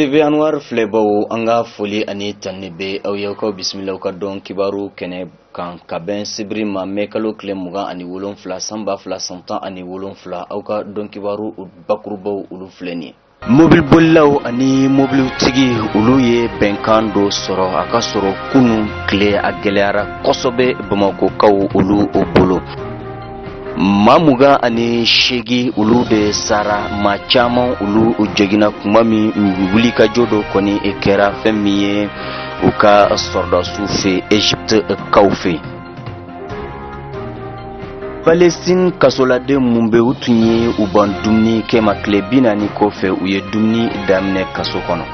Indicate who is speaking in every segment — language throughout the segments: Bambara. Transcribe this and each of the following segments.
Speaker 1: TV Anwar filɛbaw, an ka foli ani tanni bɛ aw ye. Aw ka bisimila ka dɔn kibaru kɛnɛ kan ka bɛn sibiri ma, mɛ kalo tile 27 san 2017. Aw ka dɔn kibaru bakurubaw, olu filɛ nin ye. Mobilibolilaw ani mobilitigi, olu ye bɛnkan dɔ sɔrɔ. A ka sɔrɔ kunun tile a gɛlɛyara kosɛbɛ Bamakɔkaw olu o bolo. Maa 28, olu de sara, maa caman olu joginna kuma min wulikajɔ dɔ kɔni kɛra fɛn min ye u ka sɔrɔdasiw fɛ, Egypte kaw fɛ. Palestine kasoladen mun bɛ, u tun ye u ban dumuni kɛ ma, tile 40 kɔfɛ u ye dumuni daminɛ kaso kɔnɔ.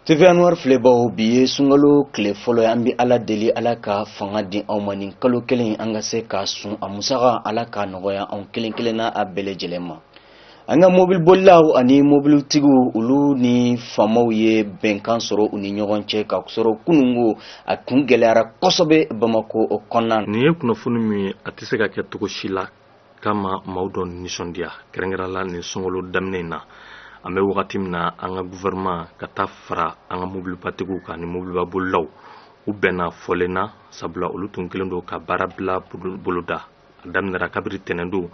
Speaker 1: TV Anwar filɛbaw, bi ye sunkalo tile fɔlɔ ye. An bɛ Ala deli, Ala ka fanga di anw ma nin kalo kelen an ka se ka sun a musaka. Ala ka nɔgɔya anw kelen kelenna a bɛɛ lajɛlen ma. An ka mobilibolilaw ani mobilitigiw, olu ni faamaw ye bɛnkan sɔrɔ u ni ɲɔgɔn cɛ, ka sɔrɔ kununko a kun gɛlɛyara kosɛbɛ Bamakɔ o kɔnɔna.
Speaker 2: Nin ye kunnafoni min ye, a tɛ se ka kɛ cogo si la kama maaw dɔ nisɔndiya, kɛrɛnkɛrɛn la nin sunkalo daminɛ in na. An bɛ wagati min na, an ka gouvernement ka taa fara an ka mobilibatigiw kan ni mobilibabolilaw, u bɛnna fɔlen na, sabula olu tun kɛlen don ka baara bila boloda. A daminɛra kabiri tɛnɛndon,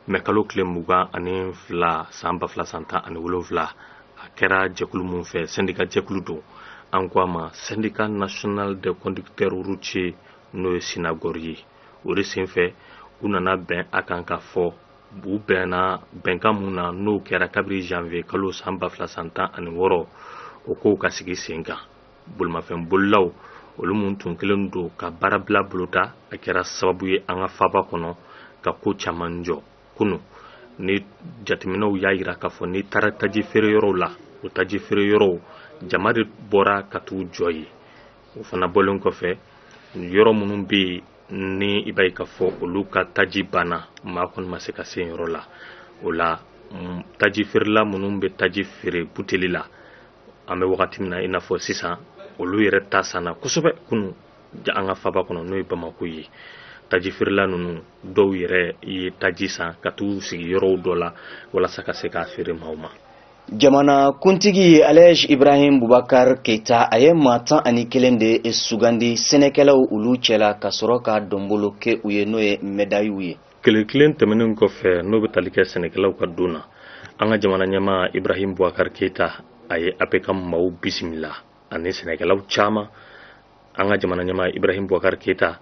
Speaker 2: mɛ kalo tile 22 san 2017. A kɛra jɛkulu mun fɛ? Syndicat jɛkulu don, an ko a ma Syndicat national des conducteurs routiers, n'o ye Synagor ye. O de senfɛ u nana bɛn a kan ka fɔ u bɛnna bɛnkan mun na, n'o kɛra kabiri janvier kalo san 2016, o kow ka sigi sen kan. Bolimafɛn bolilaw, olu mun tun kɛlen don ka baarabila boloda, a kɛra sababu ye an ka faaba kɔnɔ ka ko caman jɔ. Kunu ni jateminɛw y'a yira k'a fɔ n'i taara taji feere yɔrɔw la, o taji feere yɔrɔw jama de bɔra ka t'u jɔ yen. O fana bɔlen kɔfɛ, yɔrɔ minnu bɛ yen ni i b'a ye k'a fɔ olu ka taji banna, maa kɔni ma se ka se yɔrɔ la. O la, taji feerela minnu bɛ taji feere buteli la, an bɛ wagati min na i n'a fɔ sisan, olu yɛrɛ ta sanna kosɛbɛ kunu an ka faba kɔnɔ, n'o ye Bamako ye. Taji feerela ninnu dɔw yɛrɛ ye taji san ka t'u sigi yɔrɔw dɔ la walasa ka se k'a feere maaw ma.
Speaker 1: Jamana kuntigi Alhaji Ibrahim Bubakar Keita, a ye maa 11 de sugandi sɛnɛkɛlaw olu cɛla, ka sɔrɔ ka dɔnbolo kɛ u ye, n'o ye médailles ye.
Speaker 2: Kile kelen tɛmɛnen kɔfɛ, n'o bɛ tali kɛ sɛnɛkɛlaw ka don na, an ka jamana ɲɛmaa Ibrahim Bubakar Keita, a ye APK maaw bisimila ani sɛnɛkɛlaw caman. An ka jamana ɲɛmaa Ibrahim Bubakar Keita,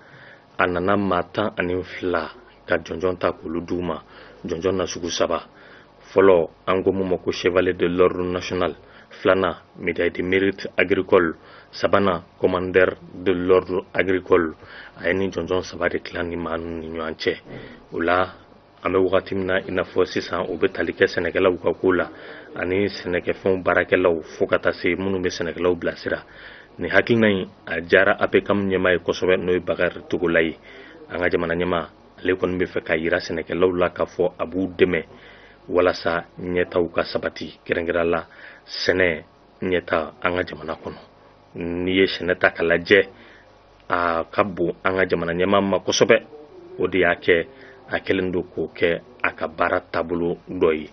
Speaker 2: a nana maa 12 ka jɔnjɔn ta k'olu d'u ma, jɔnjɔn na sugu saba. Fɔlɔ, an ko mun ma ko chevalier de l'ordre national, filanan médaille de mérite agricole, sabanan commandeur de l'ordre agricole. A ye nin jɔnjɔn saba de tila ni maa ninnu ni ɲɔgɔn cɛ. O la, an bɛ wagati min na i n'a fɔ sisan, o bɛ tali kɛ sɛnɛkɛlaw ka ko la ani sɛnɛkɛfɛnw baarakɛlaw, fo ka taa se minnu bɛ sɛnɛkɛlaw bilasira. Nin hakilina in a diyara APCAM ɲɛmaa ye kosɛbɛ, n'o ye Bakari Togola ye. An ka jamana ɲɛmaa, ale kɔni bɛ fɛ ka yira sɛnɛkɛlaw la k'a fɔ a b'u dɛmɛ walasa ɲɛtaw ka sabati, kɛrɛnkɛrɛn la sɛnɛ ɲɛta an ka jamana kɔnɔ. N'i ye sɛnɛ ta ka lajɛ, a ka bon an ka jamana ɲɛmaa ma kosɛbɛ. O de y'a kɛ a kɛlen don k'o kɛ a ka baara taabolo dɔ ye.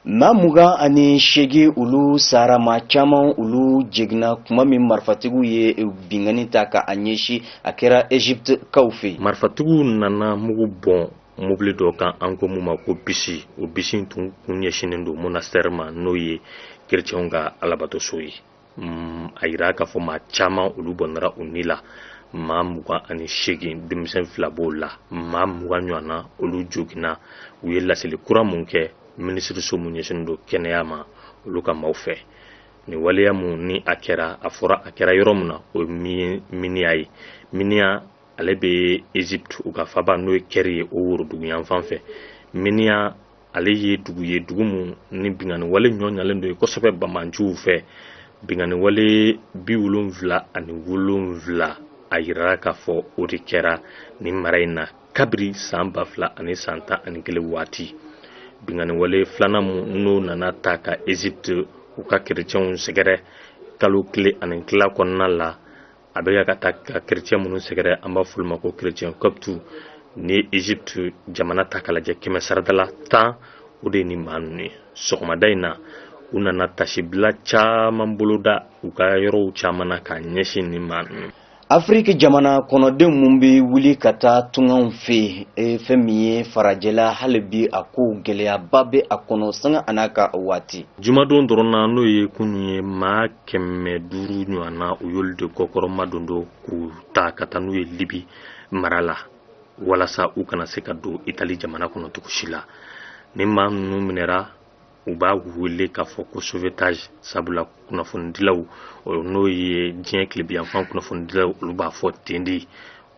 Speaker 1: Maa 28, olu sara, maa caman olu jiginna kuma min marifatigiw ye binkanni ta ka a ɲɛsin. A kɛra Egypte kaw fɛ.
Speaker 2: Marifatigiw nana mugu bɔn mobili dɔ kan, an ko mun ma ko bisi. O bisi tun kun ɲɛsinnen don monastère ma, n'o ye kerecɛnw ka alabatoso ye. A yira k'a fɔ maa caman olu bɔnna u ni la, maa 28, denmisɛn fila b'o la, maa 20 ɲɔgɔnna olu joginna. U ye laseli kura mun kɛ minisiriso mun ɲɛsinnen don kɛnɛya ma, olu ka maaw fɛ, nin waleya mun ni a kɛra, a fɔra a kɛra yɔrɔ min na, o ye Miniya ye. Miniya, ale bɛ Egypte, u ka faba n'o ye Kɛri ye, o worodugu yanfan fɛ. Miniya, ale ye dugu ye, dugu mun ni binkanni wale ɲɔɲalen don ye kosɛbɛ banbaanciw fɛ. Binkanni wale 77, a yirara k'a fɔ o de kɛra nin mara in na kabiri san 2011 waati. Binkanni wale filanan mun n'o nana ta ka Egypte u ka kerecɛnw sɛgɛrɛ kalo kelen ani tila kɔnɔna la, a bɛ ka taa ka kerecɛn minnu sɛgɛrɛ, an b'a fɔ olu ma ko kerecɛn copte. Ni Egypte jamana ta ka lajɛ, kɛmɛ saradala 10, o de ye nin maa ninnu ye. Sɔgɔmada in na, U nana tasibila caman boloda u ka yɔrɔw caman na k'a ɲɛsin nin maa ninnu.
Speaker 1: Afiriki jamana kɔnɔdenw mun bɛ wuli ka taa tunganw fɛ yen, fɛn min ye farajɛla, hali bi a ko gɛlɛyaba bɛ a kɔnɔ sanga a n'a ka waati.
Speaker 2: Jumadon dɔrɔn na, n'o ye kunun ye, maa 500 ɲɔgɔnna, u y'olu de kɔkɔrɔma don don k'u ta ka taa n'u ye Libi mara la, walasa u kana se ka don Itali jamana kɔnɔ cogo si la. Ni maa ninnu minɛra, u b'a wele k'a fɔ ko sauvetage, sabula kunnafonidilaw, n'o ye diɲɛ tilebiyanfan kunnafonidilaw, olu b'a fɔ ten de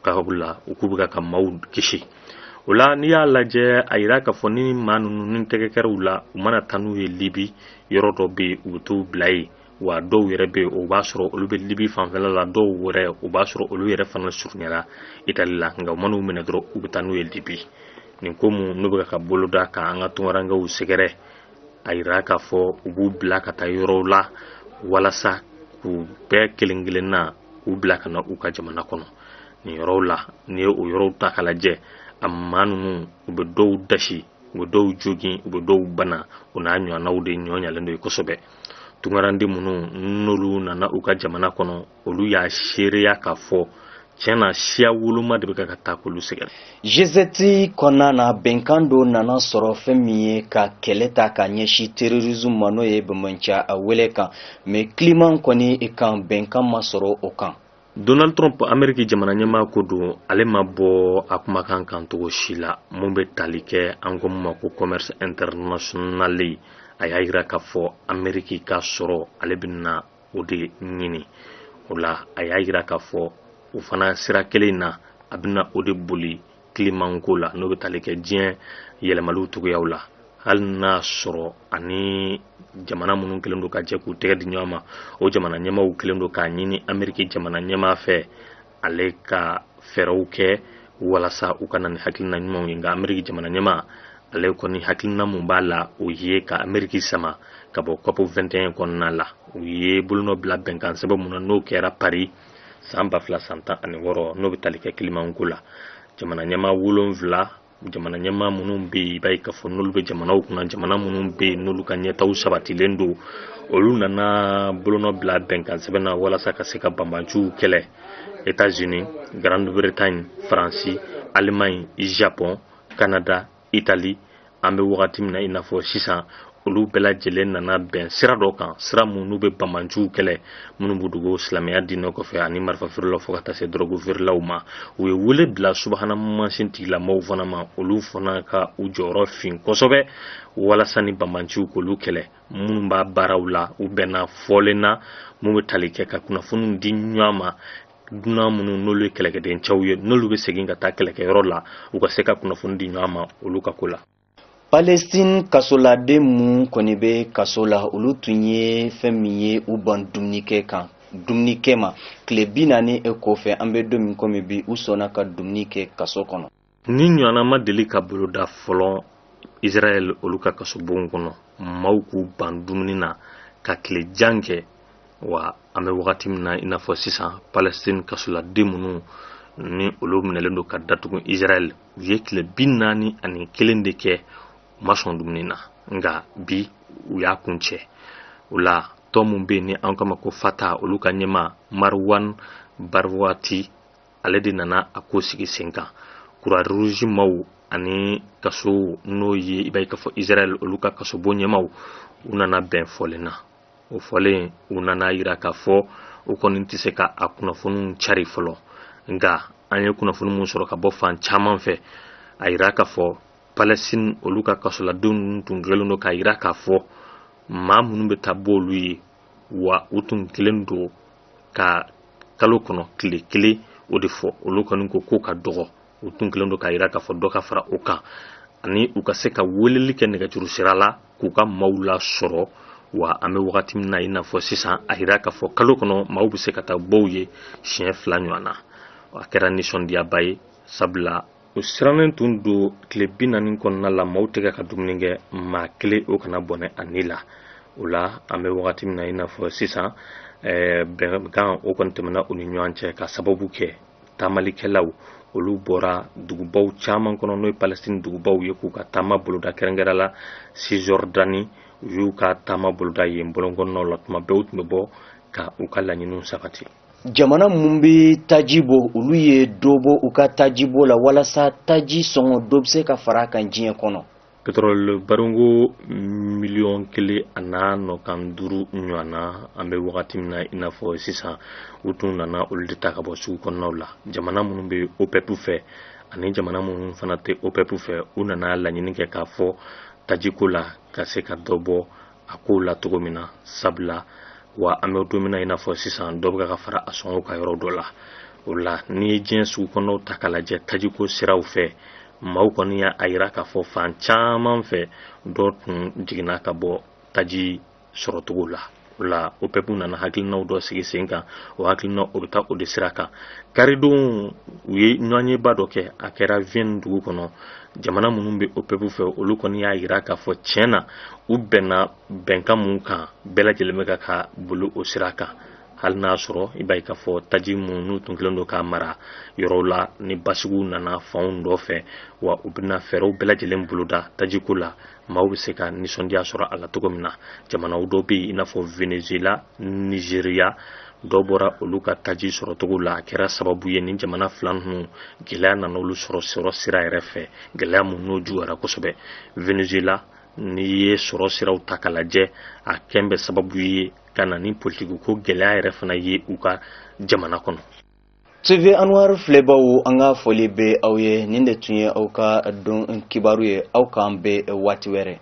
Speaker 2: la u k'u bɛ ka maaw kisi o la. N'i y'a lajɛ, a yira k'a fɔ ni maa ninnu ni tɛgɛ kɛra u la, u mana taa n'u ye Libi, yɔrɔ dɔ bɛ yen, u bɛ t'u bila yen. Wa dɔw yɛrɛ bɛ yen, o b'a sɔrɔ olu bɛ Libi fanfɛla la, dɔw yɛrɛ, o b'a sɔrɔ olu yɛrɛ fana surunyara Itali la. Nka u man'u minɛ dɔrɔn, u bɛ taa n'u ye Libi. Nin ko mun n'u bɛ ka boloda k'an ka tunkarankew sɛgɛrɛ, a yira k'a fɔ u b'u bila ka taa yɔrɔw la walasa k'u bɛɛ kelen kelenna k'u bila ka na u ka jamana kɔnɔ. Nin yɔrɔw la, n'i ye o yɔrɔw ta k'a lajɛ, a maa ninnu, u bɛ dɔw dasi, u bɛ dɔw jogin, u bɛ dɔw bana, o n'a ɲɔgɔnnaw de ɲɔ ɲalen don yen kosɛbɛ. Tunkaranden minnu n'olu nana u ka jamana kɔnɔ, olu y'a seereya k'a fɔ tiɲɛna, siya woloma de bɛ ka taa k'olu sɛgɛrɛ.
Speaker 1: G7 kɔnɔna na, bɛnkan dɔ nana sɔrɔ, fɛn min ye ka kɛlɛ ta ka ɲɛsin terrorisme ma, n'o ye bamanciya a wele kan, mais climat kɔni kan, bɛnkan ma sɔrɔ o kan.
Speaker 2: Donald Trump, Ameriki jamana ɲɛmaa ko don, ale ma bɔ a kumakan kan cogo si la mun bɛ tali kɛ an ko mun ma ko commerce international. A y'a yira k'a fɔ Ameriki ka sɔrɔ, ale bɛna o de ɲini o la. A y'a yira k'a fɔ o fana sira kelen na, a bɛna o de boli climat ko la, n'o bɛ tali kɛ diɲɛ yɛlɛmaliw cogoyaw la, hali n'a sɔrɔ ani jamana minnu kɛlen don ka jɛ k'u tɛgɛ di ɲɔgɔn ma, o jamana ɲɛmaaw kɛlen don k'a ɲini Ameriki jamana ɲɛmaa fɛ, ale ka fɛɛrɛw kɛ walasa u ka na ni hakilina ɲumanw ye. Nka Ameriki jamana ɲɛmaa, ale kɔni hakilina mun b'a la, o ye ka Ameriki sama ka bɔ COP 21 kɔnɔna la. U ye bolonɔ bila bɛnkan sɛbɛn mun na, n'o kɛra Paris san 2016, n'o bɛ tali kɛ climat ko la. Jamana ɲɛmaa 7, jamana ɲɛmaa minnu bɛ yen, i b'a ye k'a fɔ n'olu bɛ jamanaw kunna, jamana minnu bɛ yen n'olu ka ɲɛtaw sabatilen don, olu nana bolonɔ bila bɛnkan sɛbɛn na walasa ka se ka banbanciw kɛlɛ: États-Unis, Grande-Bretagne, Faransi, Allemagne, Japon, Canada, Italie. An bɛ wagati min na i n'a fɔ sisan, olu bɛɛ lajɛlen nana bɛn sira dɔ kan, sira mun n'u bɛ banbanciw kɛlɛ, minnu b'u dogo silamɛya diinɛ kɔfɛ ani marifa feerelaw, fo ka taa se dɔrɔgu feerelaw ma. U ye wele bila subahana mansin tigilamɔgɔw fana ma, olu fana ka u jɔyɔrɔ fin kosɛbɛ walasa ni banbanciw k'olu kɛlɛ. Minnu b'a baaraw la, u bɛnna fɔlen na mun bɛ tali kɛ ka kunnafoniw di ɲɔgɔn ma, dunan minnu n'olu ye kɛlɛkɛden cɛw ye, n'olu bɛ segin ka taa kɛlɛkɛyɔrɔ la, u ka se ka kunnafoni di ɲɔgɔn ma olu ka ko la.
Speaker 1: Palestine kasoladen mun kɔni bɛ kaso la, olu tun ye fɛn min ye u ban dumunikɛ kan, dumunikɛ ma tile 40 kɔfɛ, an bɛ don min komi bi, u sɔnna ka dumuni kɛ kaso kɔnɔ.
Speaker 2: Ni ɲɔgɔnna ma deli ka boloda fɔlɔ Israɛl olu ka kasobon kɔnɔ, maaw k'u ban dumuni na ka tile jan kɛ. Wa an bɛ wagati min na i n'a fɔ sisan, Palestine kasoladen minnu ni olu minɛlen don ka datugu Israɛl, u ye tile 41 de kɛ, u ma sɔn dumuni na. Nka bi, u y'a kuncɛ o la. Tɔn mun bɛ yen ni an kama ko Fata, olu ka ɲɛmaa Marwan Barghouti, ale de nana a ko sigi sen kan. Croix Rouge maaw ani kaso, n'o ye i b'a ye k'a fɔ Israɛl olu ka kasobon ɲɛmaaw, u nana bɛn fɔlen na. O fɔlen, u nana yira k'a fɔ u kɔni tɛ se ka a kunnafoniw cari fɔlɔ. Nka an ye kunnafoni mun sɔrɔ ka bɔ fan caman fɛ, a yira k'a fɔ Palestine olu ka kasoladenw tun kɛlen don k'a yira k'a fɔ maa minnu bɛ taa bɔ olu ye, wa u tun kɛlen don ka kalo kɔnɔ tile kelen o de fɔ. Olu kɔni ko k'o ka dɔgɔ. U tun kɛlen don k'a yira k'a fɔ dɔ ka fara o kan, ani u ka se ka weleli kɛ nɛgɛjuru sira la k'u ka maaw lasɔrɔ. Wa an bɛ wagati min na i n'a fɔ sisan, a yira k'a fɔ kalo kɔnɔ, maaw bɛ se ka taa bɔw ye siɲɛ 2 ɲɔgɔn na. A kɛra nisɔndiyaba ye, sabula u sirannen tun don tile 40 kɔnɔna la, maaw tɛ ka dumuni kɛ, maa kelen o kana bɔnɛ a ni la. O la, an bɛ wagati min na i n'a fɔ sisan, bɛnkan o kɔni tɛmɛna u ni ɲɔgɔn cɛ, ka sababu kɛ taamalikɛlaw olu bɔra dugubaw caman kɔnɔ, n'o ye Palestine dugubaw ye, k'u ka taama boloda, kɛrɛnkɛrɛn la Cisjordanie. U y'u ka taama boloda yen bɔlɔnkɔnɔnaw la. Tuma bɛɛ u tun bɛ bɔ ka u ka laɲiniw sabati.
Speaker 1: Jamana mun bɛ taji bɔ, olu ye dɔ bɔ u ka taji bɔ la walasa taji sɔngɔ dɔ bɛ se ka fara a kan diɲɛ kɔnɔ.
Speaker 2: Pétrole barongo 1,5 miliyɔn a n'a nɔkan duuru ɲɔgɔn na, an bɛ wagati min na i n'a fɔ sisan, u tun nana olu de ta ka bɔ sugu kɔnɔnaw la. Jamana minnu bɛ OPEP fɛ ani jamana minnu fana tɛ OPEP fɛ, u nana laɲini kɛ k'a fɔ tajiko la ka se ka dɔ bɔ a kow la cogo min na, sabula wa an bɛ don min na i n'a fɔ sisan, dɔ bɛ ka fara a sɔngɔw ka yɔrɔ dɔ la. O la, n'i ye diɲɛ sugu kɔnɔnaw ta k'a lajɛ tajiko siraw fɛ, maaw kɔni y'a yira k'a fɔ fan caman fɛ, dɔ tun jiginna ka bɔ taji sɔrɔcogo la. O la, OPEP nana hakilinaw dɔ sigi sen kan. O hakilina o bɛ taa o de sira kan. Karidon, u ye ɲɔgɔnyeba dɔ kɛ, a kɛra Vienne dugu kɔnɔ. Jamana minnu bɛ OPEP fɛ, olu kɔni y'a yira k'a fɔ tiɲɛ na, u bɛnna bɛnkan mun kan, bɛɛ lajɛlen bɛ ka boli o sira kan, hali n'a sɔrɔ i b'a ye k'a fɔ taji mun n'u tun kɛlen don k'a mara yɔrɔw la, ni basigiw nana fanw dɔ fɛ wa, u bɛna fɛɛrɛw bɛɛ lajɛlen boloda tajiko la, maaw bɛ se ka nisɔndiya sɔrɔ a la cogo min na. Jamanaw dɔ bɛ yen i n'a fɔ Venezuela, Nigeria, dɔ bɔra olu ka taji sɔrɔcogo la. A kɛra sababu ye, ni jamana fila ninnu, gɛlɛya nana olu sɔrɔ sɔrɔ sira yɛrɛ fɛ, gɛlɛya mun n'o juguyara kosɛbɛ. Venezuela, n'i ye sɔrɔ siraw ta k'a lajɛ, a kɛn bɛ sababu ye ka na ni politiki ko gɛlɛya yɛrɛ fana ye u ka jamana kɔnɔ.
Speaker 1: TV Anwar filɛbaw, an ka foli bɛ aw ye. Nin de tun ye aw ka don kibaru ye. Aw k'an bɛn waati wɛrɛ.